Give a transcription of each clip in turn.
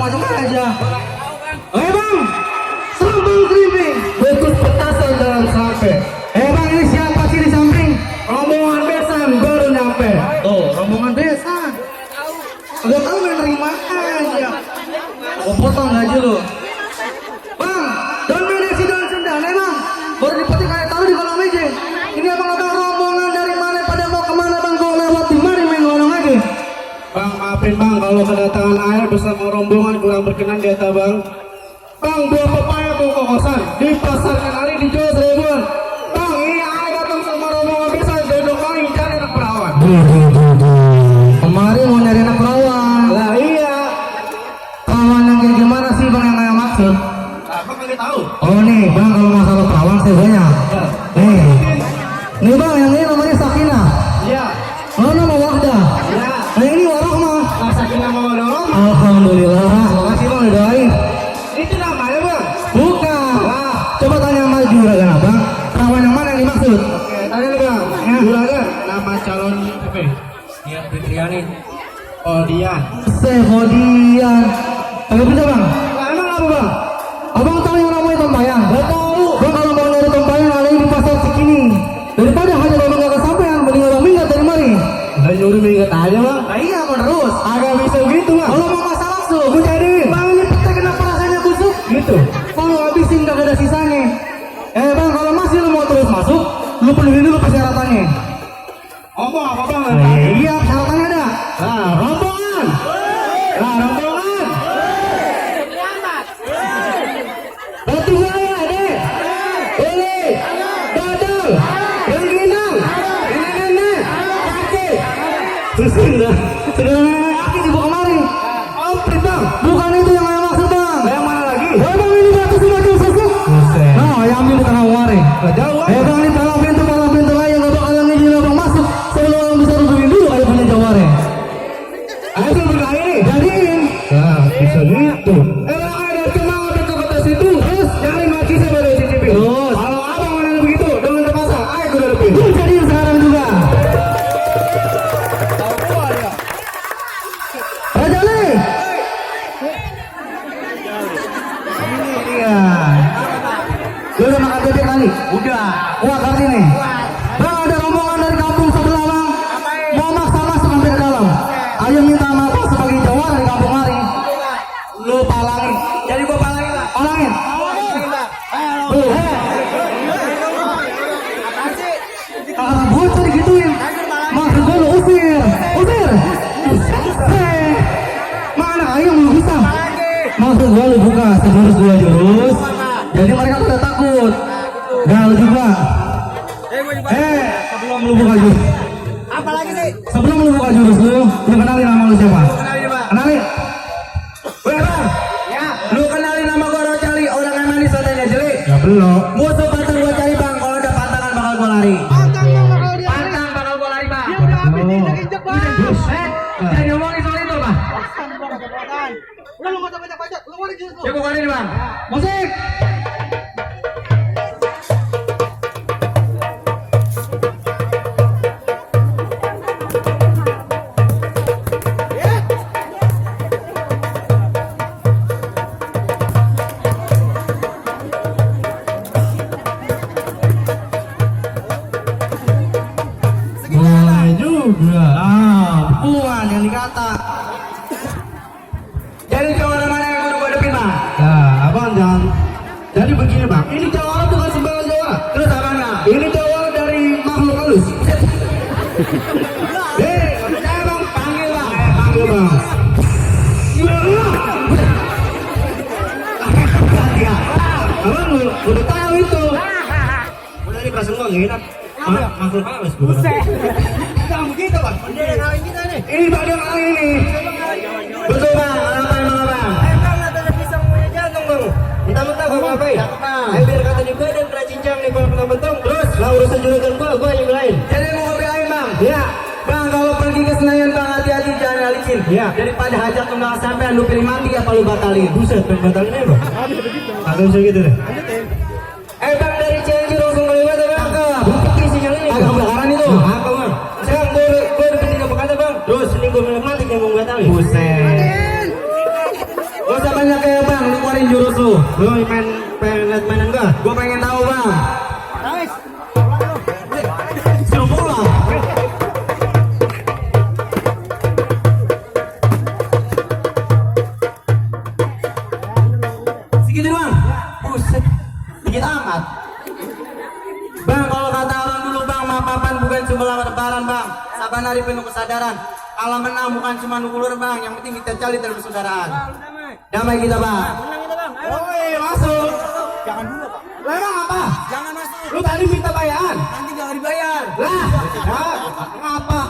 macam aja. Oke bang, sambal krimping, betul petasan dalam sate. Bang, ini siapa sih di samping? Rombongan besan baru nyampe. Oh, rombongan besan. Agak tahu yang nerima aja. Oh, potong gaji lo. Bang, don't manage daun sendal, bang. Baru dipetik kayak tahu di kolam meja. Ini abang-abang rombongan dari mana pada mau kemana bang? Kau lewat di mari main ngolong aja. Bang, maafin bang kalau kedatangan air bersama rombongan kurang berkenan di atas bang. Bang, buah pepaya tuh kokosan di pasar Kenali dijual 1000-an. Bang, ini air datang sama rombongan bisa duduk kali cari anak perawan. Kemarin mau nyari anak perawan. Lah iya. Perawan yang kayak gimana sih bang yang kayak maksud? Abang kagak tahu. Oh nih bang, kalau masalah perawan saya banyak. Nih bang, yang ini namanya Sakinah. Iya. Oh nama Wahdah. Iya. Nah ini Warahmah. Sakinah mau dorong. Alhamdulillah. Makasih bang didoain. Itu namanya bang. Bukan. Wah. Coba tanya sama juragan abang. Perawan yang mana yang dimaksud? Oke, tanya nih bang. Ya. Juragan, nama calon apa? Iya, Fitriani. Oh dia. Sefodian. Agak bisa bang. Lah emang apa bang? Abang tahu yang namanya Tombayang? Gak tahu. Bang kalau mau nyari Tombayang ada yang di pasar Cikini. Daripada hanya abang gak kesampean, mending abang minggat dari mari. Udah nyuruh minggat aja bang. Nah iya mau terus. Agak bisa gitu bang. Kalau mau masak langsung, Gue jadiin. bang ini peta kenapa rasanya busuk? Gitu. Kalau habisin gak ada sisanya. Bang kalau masih lu mau terus masuk, lu penuhin dulu persyaratannya. Ngomong apa bang? Iya persyaratannya ada. Nah, rombongan. Nah, rombongan. Batu gaya, deh. Boleh. Dadal. Rengginang. Nenek-nenek. Sakit. Sudah aki dibawa kemari. Oh, bang. Bukan itu yang saya maksud bang. Yang mana lagi? Bang ini batu semacam susuk. Nah yang ambil di tengah kemari. Gak jauh. Bang ini palang pintu lain yang gak bakalan ngizin abang masuk. Sebelum abang bisa rubuhin dulu kalau punya jaware. Ayo berkah ini. Jadiin. Nah, bisa gitu. Ada cuma ada ke kota situ. Terus nyari maki saya baru cicipi. Terus. Kalau abang mana begitu dengan terpasang, ayo gue lebih. Lu jadiin sekarang juga. Raja Li. Iya. Lu udah makan bebek kali? Udah. Wah kali nih. Bang ada rombongan dari kampung sebelah bang. Mau maksa masuk sampai ke dalam. Ayo minta maaf sebagai Jawa dari kampung mari. Lu palangin. Jadi gua palangin lah. Palangin. Tuh. Bocor digituin. Maksud gua lu usir. Usir. Mana ayam lu bisa? Maksud gua lu buka sejurus dua jurus. Jadi mereka pada takut. Nah lu juga. Sebelum lu buka jurus. Apalagi sih? Sebelum lu buka jurus lu kenalin nama lu siapa? Kenalin bang. Kenalin. Weh bang. Ya. Lu kenalin nama gua Rocali, orang yang manis satenya jelek. Ya belum. Musuh pantang gua cari bang, kalau ada pantangan bakal gua lari. Pantang bakal gua lari bang. Dia udah habis diinjek bang. Jangan ngomongin soal itu bang. Udah lu gak usah banyak-banyak. Lu keluarin jurus lu. Ya gua keluarin bang. Musik. Boleh juga. Puan yang dikata. Jadi cowok mana yang kudu gua hadapin bang? Nah, abang jangan. Jadi begini bang, ini Jawa bukan sembarang Jawa. Terus apa bang? Ini Jawa dari makhluk halus. Saya bang panggil bang. Panggil bang. Abang udah tahu itu. Udah ini perasaan gua nggak enak. Makhluk halus bukan. Jangan begitu bang. Dia yang ngalahin kita nih. Ini bagian kali ini. Betul bang. Apa emang bang? Emang ada pisang punya jantung bang. Mentah-mentah gua ngapain? Ayo biar kata juga dan kena cincang nih kalau kena bentung. Terus lah urusan juragan gua yang belain. Jadi mau ngebelain bang? Iya. Bang kalau pergi ke Senayan bang hati-hati jangan ngalicin. Iya. Daripada hajat tunggal sampean lu pilih mati apa lu batalin? Buset, pengen batalin ya bang. Agak bisa gitu deh. Bang dari Cianjur langsung ke Lewat bang. Bukti sinyal ini. Agak bakaran itu. Apa bang? Sekarang gua udah penting apa kata bang? Terus ini gua menikmati yang mau batalin. Buset. Gua Lu pengen lihat mainan gua? Gua pengen tahu bang. Suruh pulang. Segitu bang. Buset. Dikit amat. Bang, kalau kata orang dulu bang, mapapan bukan cuma lebaran bang. Saban hari penuh kesadaran. Kalau menang bukan cuma nukulur bang, yang penting kita cari dalam persaudaraan. Damai kita bang. Woi, masuk. Jangan dulu, Pak. Lah emang apa? Jangan masuk. Lu tadi minta bayaran. Nanti jangan dibayar. Lah, ngapa?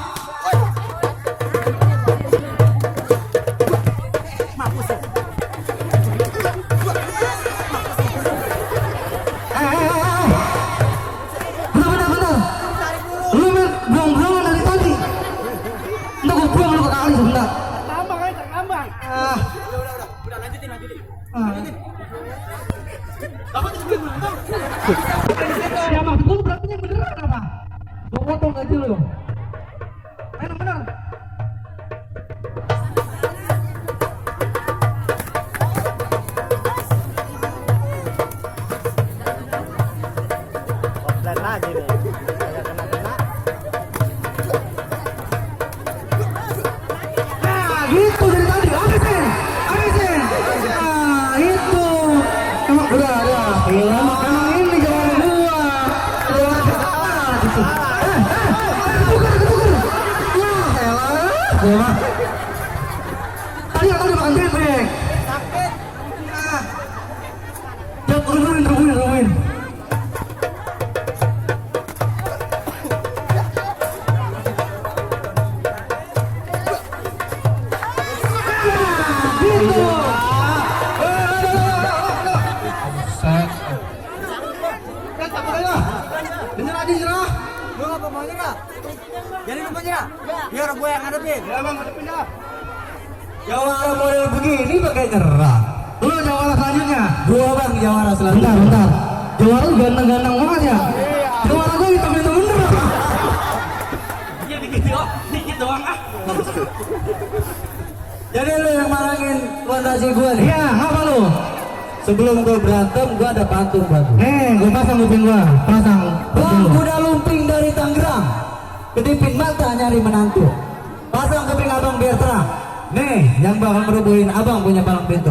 Mampus ya. Bener. Lu buang-buangan dari tadi. Ntar gua buang lu ke kali sebentar. Tambang aja, tambang. Ah. Udah lanjutin. Ya maksud gua beratnya beneran apa? Gua potong aja lu. Bener. Dan lagi nih. Kayak kena. Nah, gitu dari tadi. Habisin. Nah, itu. Emang udah. Emang ini jawaban gua. Jawaban gitu. Ketukar. Wah, elah. Gua. Tadi makan bebek. Sakit. Nah. Ya, rubuhin. Gitu. Bener aja nyerah. Lu apa mau nyerah? Jadi lu mau nyerah? Biar gue yang ngadepin. Ya bang, hadapin dah. Jawara model begini pakai nyerah. Lu jawara selanjutnya. Gua bang jawara selanjutnya. Bentar. Jawara lu ganteng-ganteng banget ya. Jawara gua hitam bener. Iya dikit doang ah. Jadi lu yang marangin fondasi gua nih. Iya, apa lu? Sebelum gua berantem, gua ada pantun buat lu. Gua pasang kuping gua. Pasang. Bang, kuda lumping dari Tangerang, kedipin mata nyari menantu. Pasang kuping abang biar terang. Nih, yang bakal merubuhin abang punya palang pintu.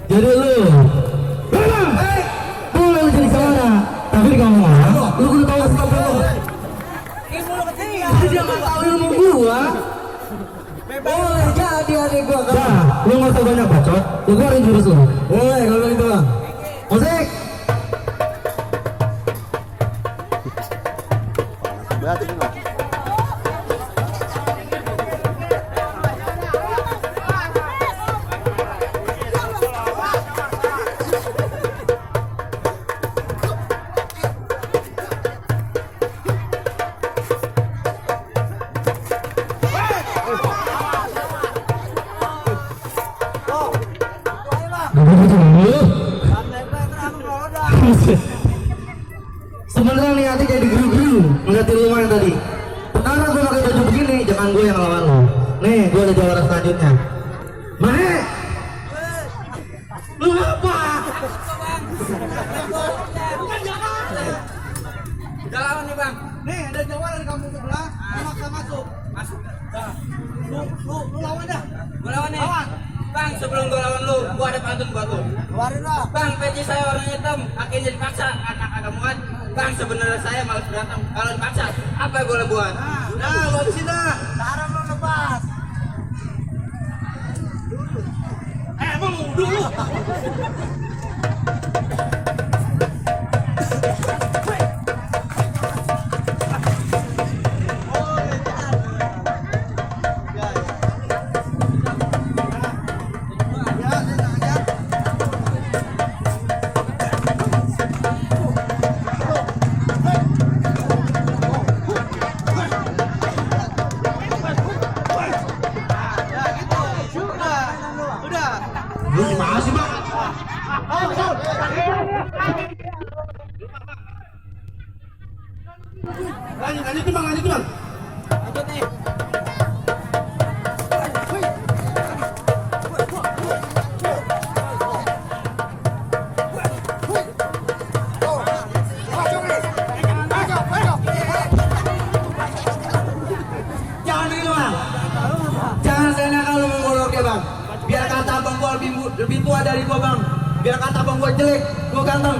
Jadi lu. Bang. Boleh lu jadi jawara. Tapi kamu mau. Lu kudu tahu stop dulu. Ilmu lu kecil. Dia nggak tahu ilmu gua. Boleh jadi adik gua kan. Nah, lu nggak usah banyak bacot. Lu keluarin jurus lu. Boleh kalau gitu bang. Musik. Sebenarnya nih hati jadi geru-geru ngeliatin lu main tadi. Sekarang gue pakai baju begini, jangan gue yang lawan lu. Nih, gue ada jawara selanjutnya. Mana? Lu apa? Udah lawan nih bang. Nih, ada jawara di kampung sebelah. Maksa masuk. Lu lawan dah. Gue lawan nih. Bang, sebelum gue lawan lu, gue ada pantun buat lu. Keluarin lah. Bang, peci saya warna hitam, akhirnya dipaksa, agak muat. Bang, sebenarnya saya malas berantem. Kalau dipaksa, apa yang boleh buat? Nah, lu di sini. Cara lu lepas. Emang dulu. Lu gimana sih bang? Lanjutin bang. Lanjut nih. gua lebih tua dari gua bang. Biar kata bang gua jelek, gua ganteng.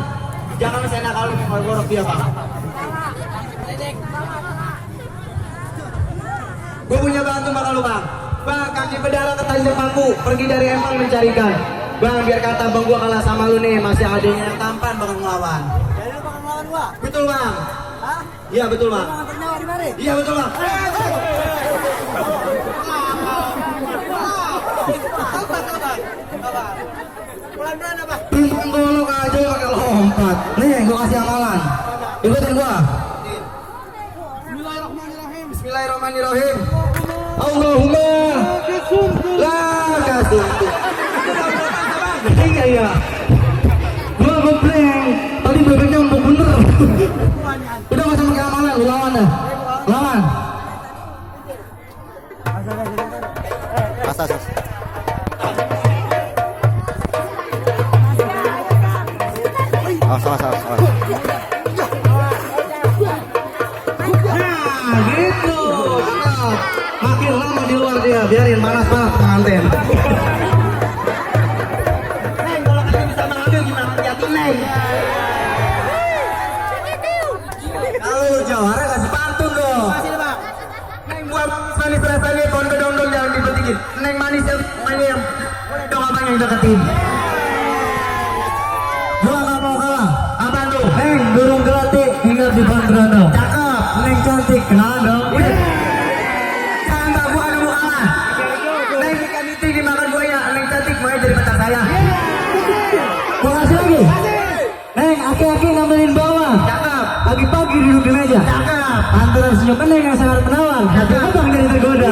Jangan saya nakalin kalau gorok dia bang. Gua punya bantu bakal lu bang. Bang, kaki bedara ke tali depanku, pergi dari empang mencarikan. Bang, biar kata bang gua kalah sama lu nih, masih adanya yang tampan bakal ngelawan. Jadi lu bakal ngelawan gua? Betul bang. Hah? Iya betul bang. Lu nganter nyawa di mari? Iya betul bang. Pelan-pelan apa? Pimpin golok aja pakai lompat. Nih, gua kasih amalan. Ikutin gua. Bismillahirrahmanirrahim. Allahumma la kasumtu. Iya. Gua ngebleng. Tadi bebeknya empuk bener. Udah masa pakai amalan, lu lawan dah. Lawan. Asas. Awas. Nah, gitu. Nah, makin lama di luar dia, biarin panas pengantin. Neng, kalau kalian bisa mengambil gimana hati Neng? Kalau jawara kasih pantun dong. Masih bang. Neng buat manis rasanya pohon kedong-dong jangan dibetikin. Neng manis yang yang dong abang yang deketin. Gua gak mau kalah. Apaan tuh? Neng, burung gelatik, ingat di Bandrano. Cakep. Neng cantik, kenalan dong. Jangan tak gua ada kalah. Neng ikan itu dimakan buaya. Neng cantik mau jadi pacar saya. Gua kasih lagi. Neng, aki-aki ngambilin bawah. Cakep. Pagi-pagi duduk di meja. Cakep. Antara senyum Neng yang sangat menawan. Hati abang jadi tergoda.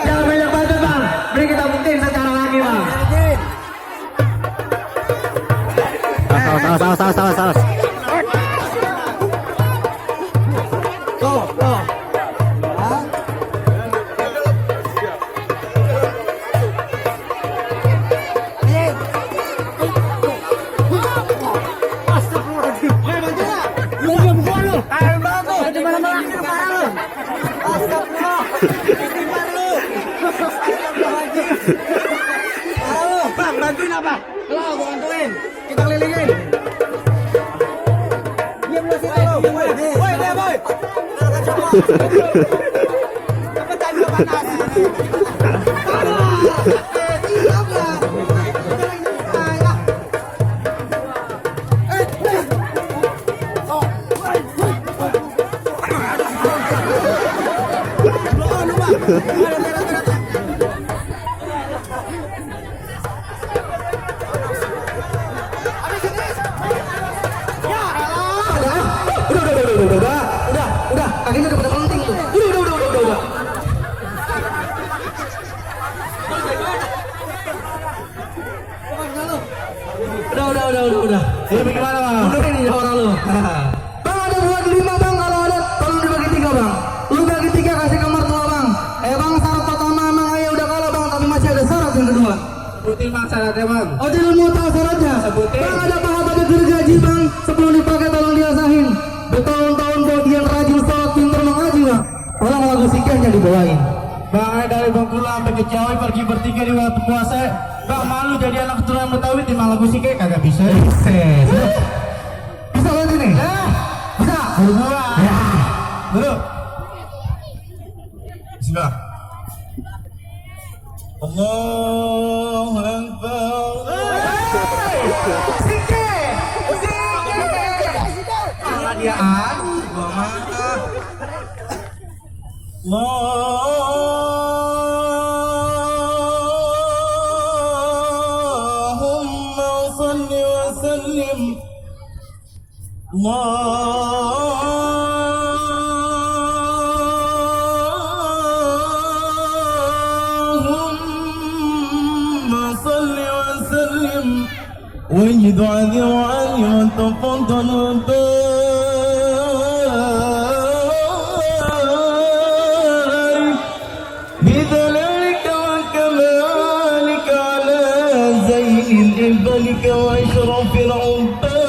Jangan banyak bacot bang. Beri kita buktiin secara lagi bang. Awas. Bang, bantuin apa? Lo, gua bantuin. Kita kelilingin. Diam lu situ lu. Boy, dia boy. Cepetan lu panas. Udah. Kakinya udah pada penting tuh. Udah. Udah. Ini bagaimana bang? Udah ini orang lu. Bang ada buat 5 bang, kalau ada tolong dibagi 3 bang. Lu bagi 3 kasih ke mertua bang. Bang syarat pertama emang ayah udah kalah bang, tapi masih ada syarat yang kedua. Sebutin bang syaratnya bang. Oh jadi mau tahu syaratnya? Sebutin. Bang ada pahala gergaji bang, sebelum dipakai tolong diasahin. Bertahun-tahun bagian rajin sholat pintar mengaji bang. Tolong lagu sikahnya dibawain. Bang dari Bengkulu sampai ke Ciawi pergi bertiga di waktu puasa. Bang malu jadi anak keturunan Betawi di Malagu sih kayak kagak bisa. Bisa bantu nih? Bisa? Berdua. Ya. Duduk. Bismillah. Allahu Akbar. Salah dia gua mah. Allahumma salli wa sallim. اللهم صل وسلم وجد عذي وعلي وتفضل وبارك بذلالك وكمالك على زين الإبلك وأشرف العباد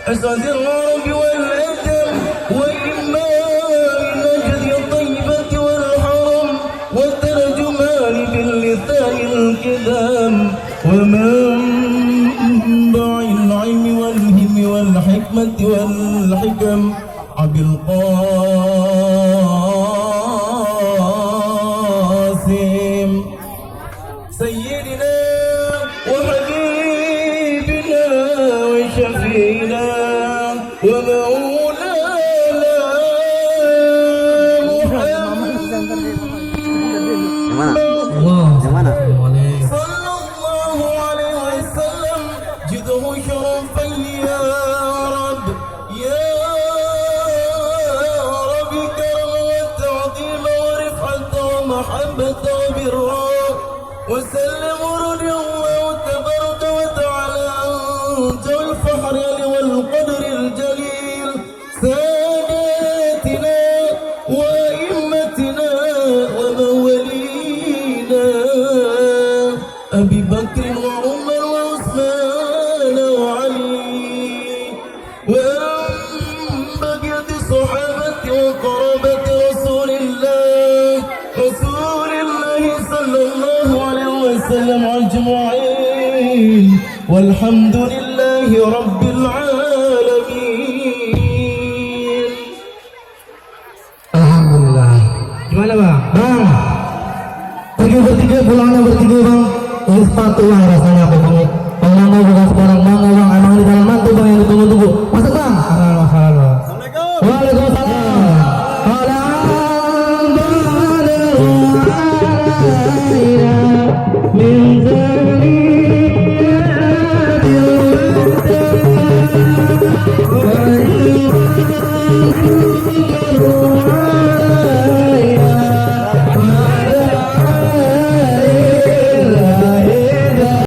أسعد العرب والأدب وإمام نجد الطيبة والحرم ومنبع العلم والهم والحكمة والحكم أبي القاسم سيدنا وحبيبنا وشفينا ومولانا محمد صلى الله عليه وسلم جده شرفا يا رب يا رب كرم وتعظيم ورفعة ومحبة وبرا وسلم رضي الله تبارك وتعالى أنت الفخر والقدر الجليل ساداتنا وأئمتنا ومولينا أبي بكر وعمر وعثمان وعلي وعن بقية الصحابة وقرابة رسول الله صلى الله عليه وسلم أجمعين والحمد لله رب العالمين. Alhamdulillah. Gimana bang? Bang, pergi bertiga pulangnya bertiga bang. Ini sepatu lah rasanya aku bang. Kalau mau bukan sekarang bang, emang di dalam